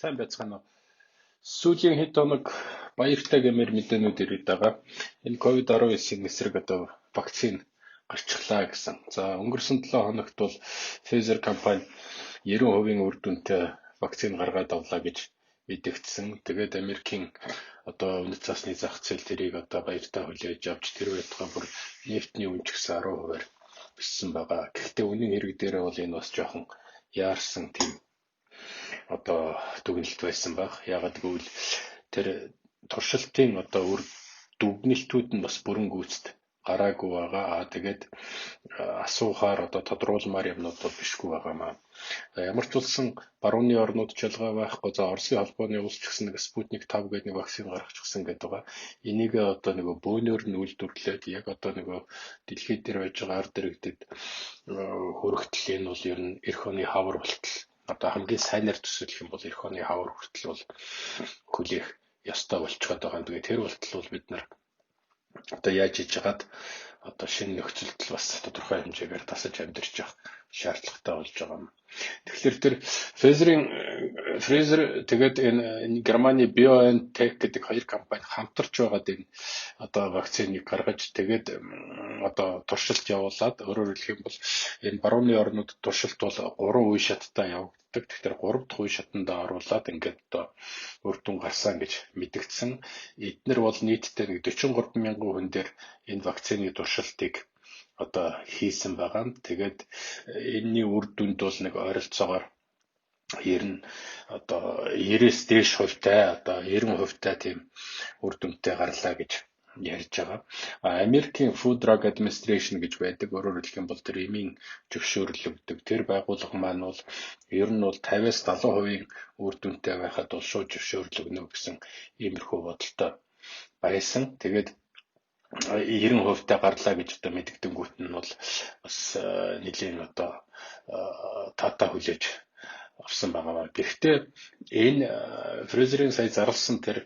Сайн байцгаана уу? Сүүлийн хэд хоног баяртай гэмээр мэдээнүүд ирээд байгаа. Энэ COVID-19-ийн эсрэг одоо вакцин гарчихлаа гэсэн. За, өнгөрсөн 7 хоногт бол Pfizer компани 90% үр дүнтэй вакцин гаргаад авлаа гэж мэдэгдсэн. Тэгээд Америкийн одоо үнэт цасны зах зээл тэрийг одоо баяртай хүлээж авч, тэр байтугай бүр нефтний үнэ ч гэсэн 10%-аар өссөн байгаа. Гэхдээ үнэн хэрэг дээрээ бол энэ бас жоохон яарсан тийм одоо дүгнэлт байсан байх. Яагаад гэвэл тэр туршилтын одоо үр дүгнэлтүүд нь бас бүрэн гүйцэд гараагүй байгаа. Аа, тэгээд асуухаар одоо тодруулмаар юмнууд бол бишгүй байгаамаа. Ямар ч улсан барууны орнууд ч ялгаа байхгүй. За, Оросын холбооны улс ч гэсэн нэг Спутник 5 гэдэг нэг вакцин гаргачихсан гэдэг байгаа. Энийг одоо нөгөө бөөнөр нь үйлдвэрлээд яг одоо нөгөө дэлхийд дээр байж байгаа ард иргэдэд хүргэтэл энэ бол ер нь эх оны хавар болтол, одоо хамгийн сайнаар төсөөлөх юм бол эх оны хавар хүртэл бол хүлээх ёстой болчиход байгаа юм. Тэгээд тэр болтол бол бид нар одоо яаж хийж хагаад одоо шинэ нөхцөлд бас тодорхой хэмжээгээр тасаж амьдарч явах шаардлагатай болж байгаа юм. Тэгэхээр тэр Pfizer, тэгээд энэ Германы BioNTech гэдэг хоёр компани хамтарч байгаад энэ одоо вакциныг гаргаж, тэгээд одоо туршилт явуулаад, өөрөөр хэлэх юм бол энэ барууны орнууд туршилт бол 3 үе шаттай явагддаг. Тэгэхээр 3 дахь үе шатандаа оруулаад ингээд одоо үр дүн гарсан гэж мэдэгдсэн. Эднэр бол нийтдээ нэг 43 мянган хүн дээр энэ вакцины туршилтыг одоо хийсэн байгаа. Тэгээд энэний үр дүнд бол нэг ойролцоогоор 90, одоо 90-ээс дээш хувьтай, одоо 90 хувьтай тийм үр дүнтэй гарлаа гэж ярьж байгаа. Америкийн Food Drug Administration гэж байдаг. Өөрөөр хэлэх юм бол тэр эмийн зөвшөөрөл өгдөг. Тэр байгууллага маань бол ер нь бол 50-аас 70% үр дүнтэй байхад бол шууд зөвшөөрөл өгнө гэсэн иймэрхүү бодолтой байсан. Тэгээд 90 хувьтай гарлаа гэж одоо мэдэгдэнгүүт нь бол бас нэлийн одоо таатай хүлээж авсан байгаа. Гэхдээ энэ Pfizer-ийн сая зарласан тэр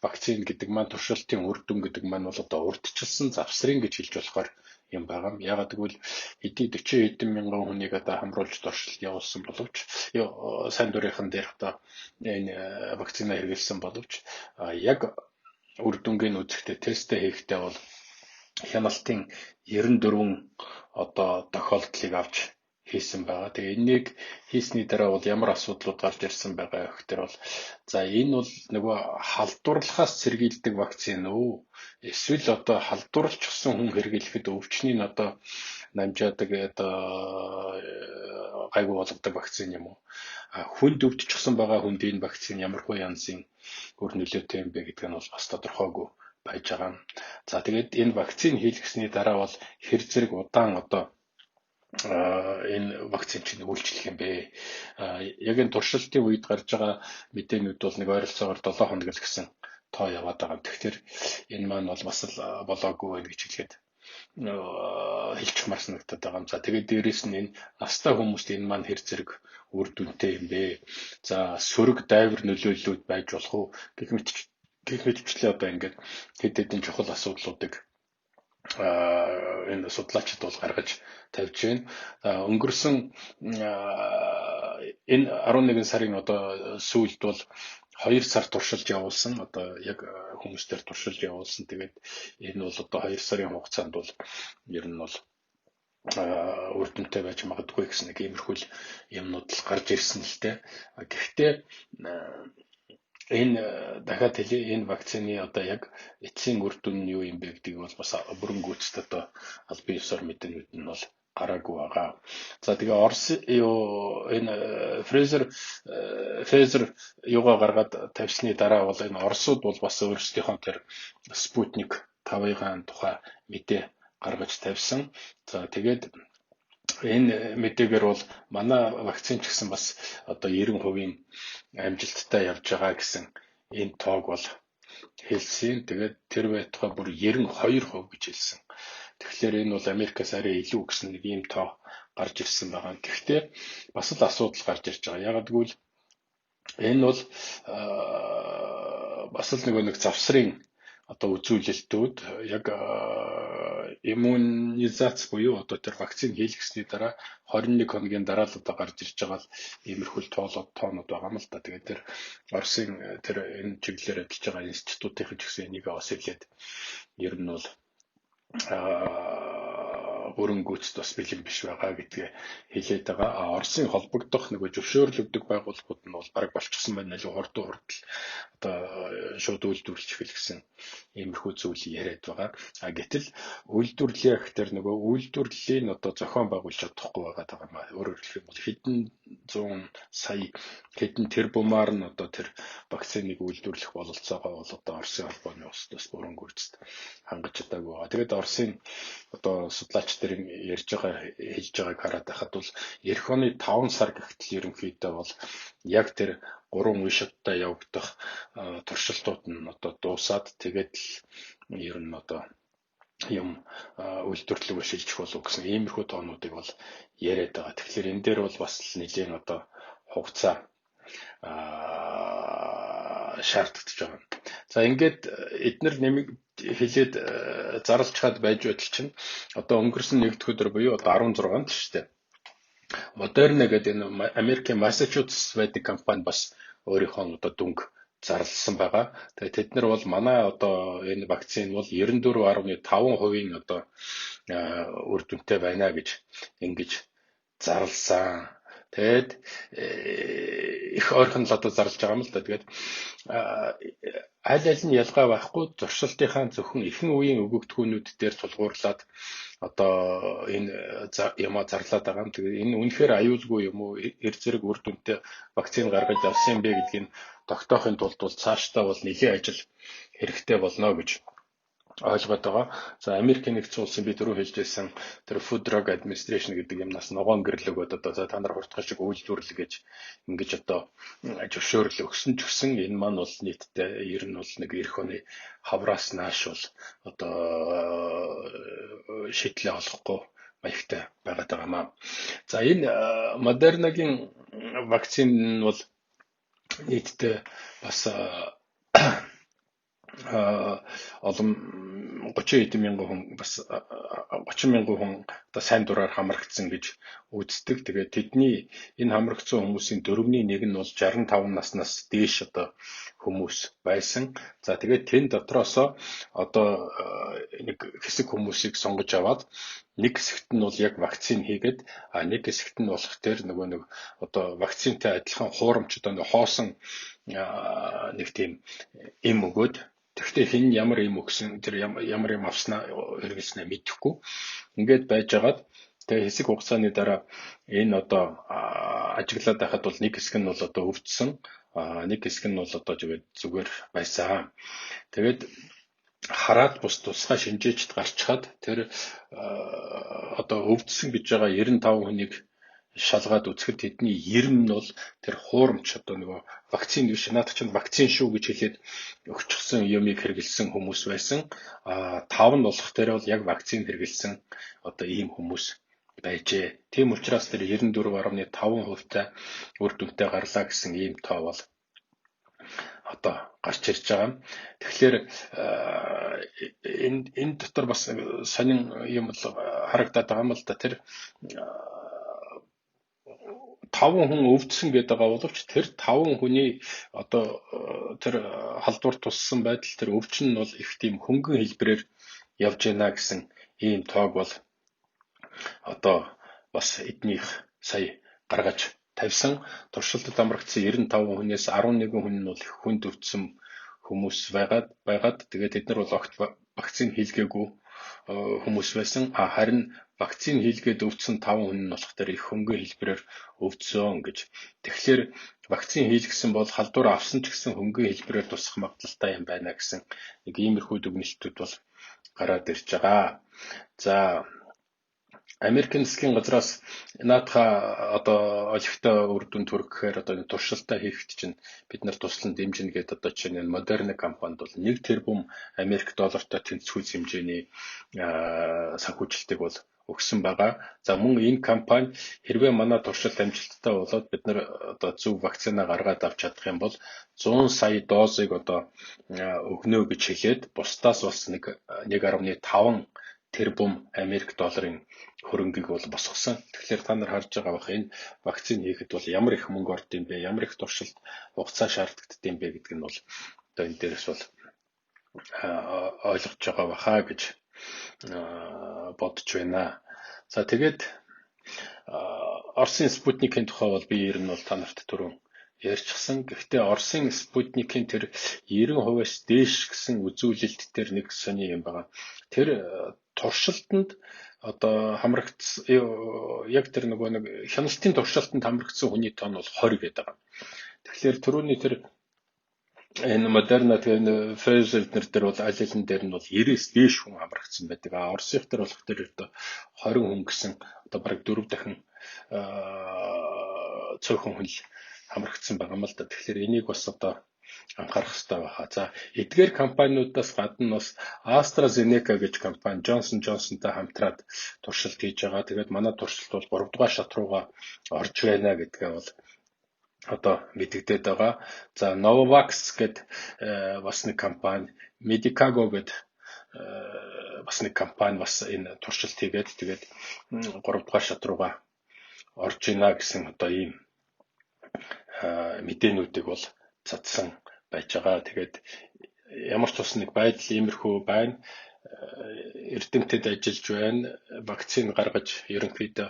вакцин гэдэг маань, туршилтын үр дүн гэдэг маань бол одоо урьдчилсан завсрын гэж хэлж болохоор юм байгаа юм. Яагаад гэвэл хэдий 40 хэдэн мянган хүнийг одоо хамруулж туршилт явуулсан боловч, сайн дурынхан дээр одоо энэ вакцина хэрэглэсэн боловч яг үр дүнгийг үзэхдээ, тестээ хийхдээ бол хяналтын 94 одоо тохиолдлыг авч хийсэн байгаа. Тэгээ энийг хийсний дараа бол ямар асуудлууд гарч ирсэн байгаа гэхээр бол за, энэ бол нөгөө халдварлахаас сэргийлдэг вакцин үү? Эсвэл одоо халдварлчихсан хүн хэрэглэхэд өвчнийг нь одоо намжаадаг, одоо гайгүй болгодог вакцин юм уу? Хүнд өвдчихсэн байгаа хүнд энэ вакцин ямар хөө янзын үр нөлөөтэй юм бэ гэдг нь бол бас тодорхойгүй байж байгаа. За, тэгээд энэ вакцин хийлгэсний дараа бол хэр зэрэг удаан одоо энэ вакцин чинь үйлчлэх юм бэ? Яг энэ туршилтын үед гарч байгаа мэдээнүүд бол нэг ойролцоогоор 7 хоног л гэсэн тоо яваад байгаа. Тэгэхээр энэ маань бол бас л болоогүй байх гэж хэлгээд хэлчихмээр санагдаад байгаа юм. За, тэгээд дээрэс нь энэ настай хүмүүст энэ маань хэр зэрэг үр дүнтэй юм бэ? За, сөрөг дайвар нөлөөллүүд байж болох уу? Гэх мэтчлээ одоо ингээд хэд хэдэн чухал асуудлуудыг энэ судлаачид бол гаргаж тавьж байна. Өнгөрсөн энэ 11 сарын одоо сүүлд бол 2 сар туршилж явуулсан. Одоо яг хүмүүс дээр туршилж явуулсан. Тэгээд энэ бол одоо 2 сарын хугацаанд бол ер нь бол үр дүнтэй байж магадгүй гэсэн нэг иймэрхүү юмнууд л гарч ирсэн л дээ. Гэхдээ энэ, дахиад хэлье, энэ вакцины одоо яг эцсийн үр дүн нь юу юм бэ гэдгийг бол бас бүрэн гүйцэд одоо албан ёсоор мэдээнүүд нь бол гараагүй байгаа. За, тэгээ Орос юу энэ Pfizer юугаа гаргаад тавьсны дараа бол энэ Оросууд бол бас өөрсдийнхөө тэр Спутник 5-ын тухай мэдээ гаргаж тавьсан. За, тэгээд энэ мэдээгээр бол манай вакцин ч гэсэн бас одоо 90% амжилттай явж байгаа гэсэн энэ тоог бол хэлсэн. Тэгээд тэр байтугай бүр 92% гэж хэлсэн. Тэгэхээр энэ бол Америкаас арай илүү гэсэн нэг ийм тоо гарч ирсэн байгаа. Гэхдээ бас л асуудал гарч ирж байгаа. Яагаад гэвэл энэ бол бас л нөгөө нэг завсрын одоо үзүүлэлтүүд яг иммунизац буюу одоо тэр вакцин хийлгэсний дараа 21 хоногийн дараа л одоо гарч ирж байгаа л иймэрхүү тоонууд байгаа юм л да. Тэгээд тэр Оросын тэр энэ чиглэлээр ажиллаж байгаа институтын ч гэсэн энийг бас хэлээд ер нь бол бүрэн гүйцэд бас бэлэн биш байгаа гэдгээ хэлээд байгаа. А Оросын холбогдох нөгөө зөвшөөрөл өгдөг байгууллагууд нь бол бараг болчихсон байна. Аюу хурдан хурдл одоо шууд үйлдвэрлэж эхэл гэсэн иймэрхүү зүйл яриад байгаа. А гэтэл үйлдвэрлэе гэхээр нөгөө үйлдвэрлэлийн одоо зохион байгуулж чадахгүй байгаа юм аа. Өөрөөр хэлэх юм бол хэдэн зуун сая хэдэн тэрбумаар нь одоо тэр вакциныг үйлдвэрлэх бололцоогоо бол одоо Оросын холбооны улсад бас бүрэн гүйцэд хангаж чадаагүй байгаа. Тэгээд Оросын одоо судлаач нар ярьж байгаа хэлж байгааг хараад байхад бол эх оны 5 сар гэхтэл ерөнхийдөө бол яг тэр 3 үе шаттай явагдах туршилтууд нь одоо дуусаад тэгээд л ер нь одоо юм үйлдвэрлэлөөр шилжих болов гэсэн иймэрхүү тоонуудыг бол яриад байгаа. Тэгэхээр энэ дээр бол бас нэлээн одоо хугацаа шаардлагатай байгаа. За ингээд эднэр нэмэг хэлээд зарлж чад байж байтал чинь одоо өнгөрсөн нэгдэх өдөр буюу одоо 16-нд л шүү дээ. Moderna гэдэг энэ Америкийн Массачусетс байдаг компани бас өөрийнхөө одоо дүнг зарласан байгаа. Тэгээд тэд нар бол манай одоо энэ вакцин бол 94.5% одоо үр дүнтэй байна гэж ингэж зарласан. Тэгээд их ойрхон л одоо зарлж байгаа юм л да. Тэгээд аль аль нь ялгаа байхгүй зуршилтынхаа зөвхөн ихэнх үеийн өгөгдхүүнүүд дээр тулгуурлаад одоо энэ юмаа зарлаад байгаа юм. Тэгээд энэ үнэхээр аюулгүй юм уу, эр зэрэг үр дүнтэй вакцин гаргаж авсан юм бэ гэдгийг тогтоохын тулд бол цаашдаа бол нэлээн ажил хэрэгтэй болно гэж ойлгоод байгаа. За Америкийн нэгдсэн улсын би түрүү хэлж байсан тэр Food Drug Administration гэдэг юмнаас ногоон гэрэл өгөөд одоо за та нар хурдхан шиг үйлдвэрлэл гэж ингэж одоо зөвшөөрөл өгсөн ч гэсэн энэ маань бол нийтдээ ер нь бол нэг эх оны хавраас нааш бол одоо шийдлээ олохгүй маягтай байгаад байгаа маа. За энэ Moderna-гийн вакцин нь бол нийтдээ бас олон 30 хэдэн мянган хүн бас 30 мянган хүн одоо сайн дураар хамрагдсан гэж үздэг. Тэгээд тэдний энэ хамрагдсан хүмүүсийн 1/4 нь бол 65 наснаас дээш одоо хүмүүс байсан. За тэгээд тэн дотроосоо одоо нэг хэсэг хүмүүсийг сонгож аваад нэг хэсэгт нь бол яг вакцин хийгээд, а нэг хэсэгт нь болох тэр нөгөө нэг одоо вакцинтай адилхан хуурамч одоо нэг хоосон нэг тийм эм өгөөд. Тэгэхдээ хэн ямар юм өгсөн тэр ямар юм авснаа хэрэглэснээ мэдэхгүй. Ингээд байжгаад тэгээ хэсэг хугацааны дараа энэ одоо ажиглаад байхад бол нэг хэсэг нь бол одоо өвдсөн, нэг хэсэг нь бол одоо зүгээр байсан. Тэгээд хараад бус тусгай шинжээчд гарчхаад тэр одоо өвдсөн гэж байгаа 95 хүнийг шалгаад үзэхэд тэдний 90 нь бол тэр хуурамч одоо нөгөө вакцин биш, наадах чинь вакцин шүү гэж хэлээд өгчихсөн юмыг хэрэглэсэн хүмүүс байсан. А 5 нь болох тэр бол яг вакцин хэрэглэсэн одоо ийм хүмүүс байжээ. Тийм учраас тэр 94.5% үр дүнтэй гарлаа гэсэн ийм тоо бол одоо гарч ирж байгаа. Тэгэхээр энэ дотор бас сонин юм бол харагдаад байгаа юм л да. Тэр 5 хүн өвдсөн гэдэг байгаа боловч тэр 5 хүний одоо тэр халдвар туссан байдал тэр өвчин нь бол их тийм хөнгөн хэлбэрээр явж байна гэсэн ийм тоог бол одоо бас эднийх сая гаргаж тавьсан. Туршилтад хамрагдсан 95 хүнээс 11 хүн нь бол их хүнд өвдсөн хүмүүс байгаад тэгээд тэд нар бол огт вакцин хийлгээгүй хүмүүс байсан. А харин вакцин хийлгээд өвдсөн 5 хүн нь болох тэр их хөнгөн хэлбэрээр өвдсөн гэж. Тэгэхээр вакцин хийлгэсэн бол халдвар авсан ч гэсэн хөнгөн хэлбэрээр тусах магадлалтай юм байна гэсэн нэг иймэрхүү дүгнэлтүүд бол гараад ирж байгаа. За Америкийн засгийн газраас наадхаа одоо олигтой үр дүн төрөх гэхээр одоо энэ туршилтаа хийхэд чинь бид нар туслан дэмжинэ гэдээ одоо чинь энэ Moderna компанид бол 1 тэрбум Америк доллартай тэнцвүүц хэмжээний санхүүжилтийг бол өгсөн байгаа. За мөн энэ компани хэрвээ манай туршилт амжилттай болоод бид нар одоо зөв вакцина гаргаад авч чадах юм бол 100 сая дозыг одоо өгнө гэж хэлээд бусдаас бас 1.5 тэрбум Америк долларын хөрөнгийг бол босгосон. Тэгэхээр та нар харж байгаа бах, энэ вакцин хийхэд бол ямар их мөнгө орд юм бэ, ямар их туршилт, хугацаа шаардлагатай юм бэ гэдг нь бол одоо энэ дээрээс бол ойлгож байгаа баха гэж бодож байна. За, тэгээд Оросын Спутникийн тухай бол би ер нь бол та нарт түрүүн ярьчихсан. Гэхдээ Оросын Спутникийн тэр 90%-аас дээш гэсэн үзүүлэлт дээр нэг сони юм байгаа. Тэр туршилтанд одоо хамрагдсан, яг тэр нөгөө нэг хяналтын туршилтанд хамрагдсан хүний тоон бол 20 гэдэг байгаа. Тэгэхээр түрүүний тэр энэ Модерна, тэгээ энэ Pfizer дээр бол аль алин дээр нь бол 90-ээс дээш хүн хамрагдсан байдаг. А Оросынх дээр болох тэр одоо 20 хүн гэсэн одоо бараг 4 дахин цөөхөн хүн л хамрагдсан байгаа юм л да. Тэгэхээр энийг бас одоо анхаарах хэрэгтэй байхаа. За, эдгээр компаниудаас гадна бас AstraZeneca гэж компани Johnson Johnson-тай хамтраад туршилт хийж байгаа. Тэгээд манай туршилт бол 3 дугаар шат руугаа орж байна гэдгээ бол одоо мэдэгдээд байгаа. За, Novavax гэд бас нэг компани, Medicago гэд бас нэг компани бас энэ туршилт хийгээд, тэгээд 3 дугаар шат руугаа орж байна гэсэн одоо ийм мэдээнүүдийг бол цадсан байж байгаа. Тэгээд ямар ч бас нэг байдал иймэрхүү байна. Эрдэмтэд ажиллаж байна. Вакцин гаргаж ерөнхийдөө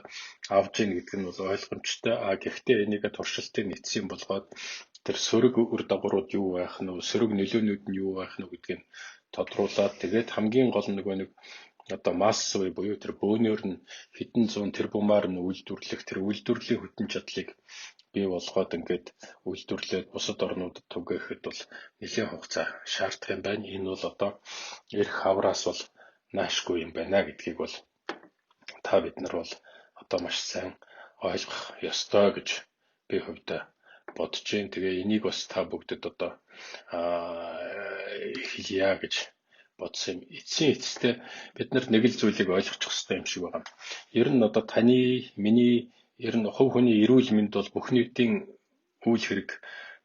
авж ийн гэдэг нь бол ойлгомжтой. А гэхдээ энийг туршилтын эцсийн болгоод тэр сөрөг үр дагаврууд юу байх нь вэ? Сөрөг нөлөөнүүд нь юу байх нь гэдгийг тодруулаад, тэгээд хамгийн гол нөгөө нэг одоо массовый буюу тэр бөөнөр нь хэдэн зуун тэрбумаар нь үйлдвэрлэх тэр үйлдвэрлэлийн хүчин чадлыг бий болгоод, ингээд үйлдвэрлээд бусад орнуудад түгээхэд бол нэлээн хугацаа шаардах юм байна. Энэ бол одоо ирэх хавраас бол наашгүй юм байна гэдгийг бол та бид нар бол одоо маш сайн ойлгох ёстой гэж би хувьдаа бодож байна. Тэгээ энийг бас та бүгдэд одоо хэлье гэж бодсон юм. Эцсийн эцэстээ бид нар нэг л зүйлийг ойлгочих хэрэгтэй юм шиг байна. Ер нь одоо таны, миний, ер нь хувь хүний эрүүл мэнд бол бүх нийтийн үйл хэрэг,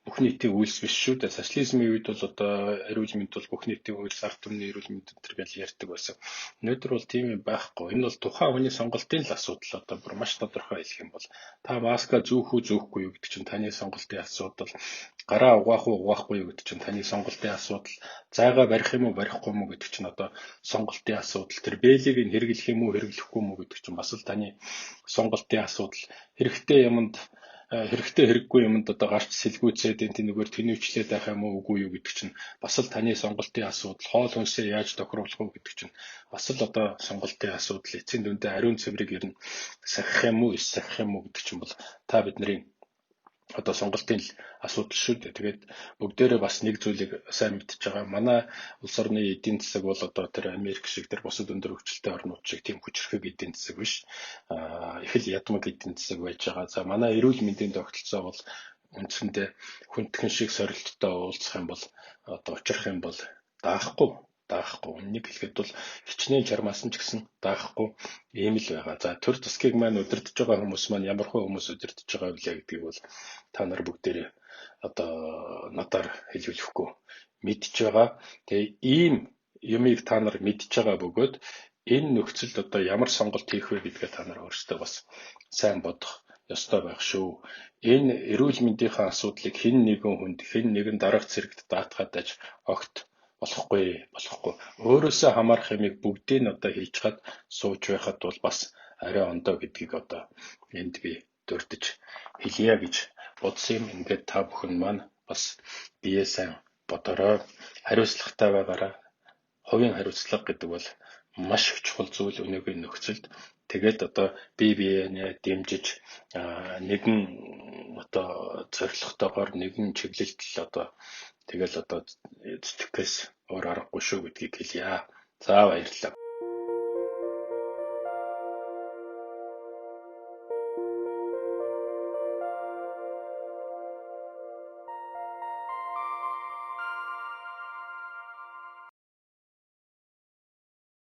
бүх нийтийн үйлс биш шүү дээ. Социализмын үед бол одоо эрүүл мэнд бол бүх нийтийн үйлс, ард түмний эрүүл мэнд энэ төр гэж ярьдаг байсан. Өнөөдөр бол тийм юм байхгүй. Энэ бол тухайн хүний сонголтын л асуудал. Одоо бүр маш тодорхой хэлэх юм бол та маска зүүх үү, зүүхгүй юу гэдэг чинь таны сонголтын асуудал. Гараа угаах уу, угаахгүй юу гэдэг чинь таны сонголтын асуудал. Зайгаа барих юм уу, барихгүй юм уу гэдэг чинь одоо сонголтын асуудал. Тэр бээлийг нь хэрэглэх юм уу, хэрэглэхгүй юм уу гэдэг чинь бас л таны сонголтын асуудал. Хэрэгтэй юмд, хэрэгтэй хэрэггүй юмд одоо гарч сэлгүүцээд энэ тэнүүгээр тэнүүчлээд байх юм уу, үгүй юу гэдэг чинь бас л таны сонголтын асуудал. Хоол хүнсээ яаж тохируулах уу гэдэг чинь бас л одоо сонголтын асуудал. Эцсийн дүндээ ариун цэврийг ер нь сахих юм уу, эс сахих юм уу гэдэг чинь бол та бидний одоо сонголтын л асуудал шүү дээ. Тэгээд бүгдээрээ бас нэг зүйлийг сайн мэдчихэж байгаа. Манай улс орны эдийн засаг бол одоо тэр Америк шиг, тэр бусад өндөр хөгжилтэй орнууд шиг тийм хүчирхэг эдийн засаг биш. Их л ядмаг эдийн засаг байж байгаа. За, манай эрүүл мэндийн тогтолцоо бол үндсэндээ хүндхэн шиг сорилттой уулзах юм бол, одоо учрах юм бол даахгүй даахгүй. Үнэнийг хэлэхэд бол хичнээн чармаасан ч гэсэн даахгүй ийм л байгаа. За, төр засгийг маань удирдах байгаа хүмүүс маань ямар хөө хүмүүс удирдах байгаа вэ гэдгийг бол та нар бүгдээрээ одоо надаар хэлүүлэхгүй мэдж байгаа. Тэгээ ийм юмыг та нар мэдж байгаа бөгөөд энэ нөхцөлд одоо ямар сонголт хийх вэ гэдгээ та нар өөрсдөө бас сайн бодох ёстой байх шүү. Энэ эрүүл мэндийнхээ асуудлыг хэн нэгэн хүнд, хэн нэгэн дарга цэрэгт даатгаад аж огт болохгүй, болохгүй. Өөрөөсөө хамаарах юмыг бүгдийг нь одоо хийж чад сууж байхад бол бас арай ондоо гэдгийг одоо энд би дурдж хэлье гэж бодсон юм. Ингээд та бүхэн маань бас бие сайн бодорой. Хариуцлагатай байгаарай. Хувийн хариуцлага гэдэг бол маш их чухал зүйл өнөөгийн нөхцөлд. Тэгээд одоо бие биенээ дэмжиж, нэгэн одоо зорилготойгоор, нэгэн чиглэлд л одоо тэгэл одоо зүтгэхээс өөр аргагүй шүү гэдгийг хэлье. За, баярлалаа.